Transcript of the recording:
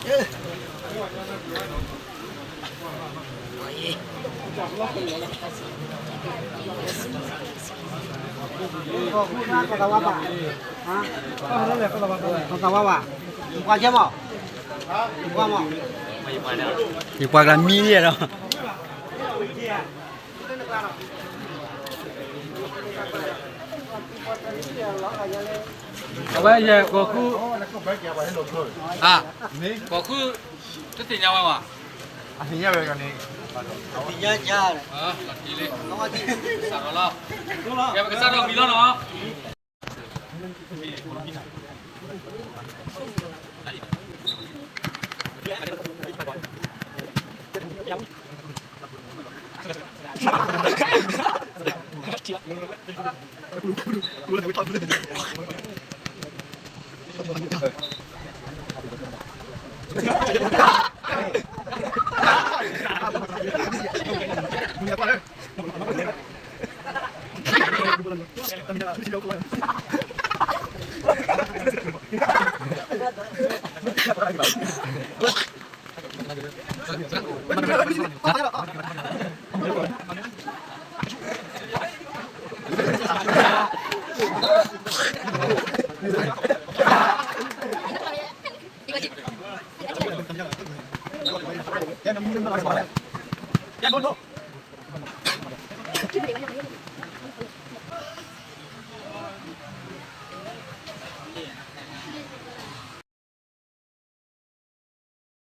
ယပှၤကမံလံလီၤ. အဝဲယဲၢ်ကီၢ်ခူ, ကီၢ်ခူ, တသ့ၣ်ညါဝဲဝဲ, အသ့ၣ်ညါဝဲန့ၣ်, သ့ၣ်ညါလီၤ, စးထီၣ်လီၤ, ကဲပကစးထီၣ်ဝံၤလီၤနီၤ. Hello.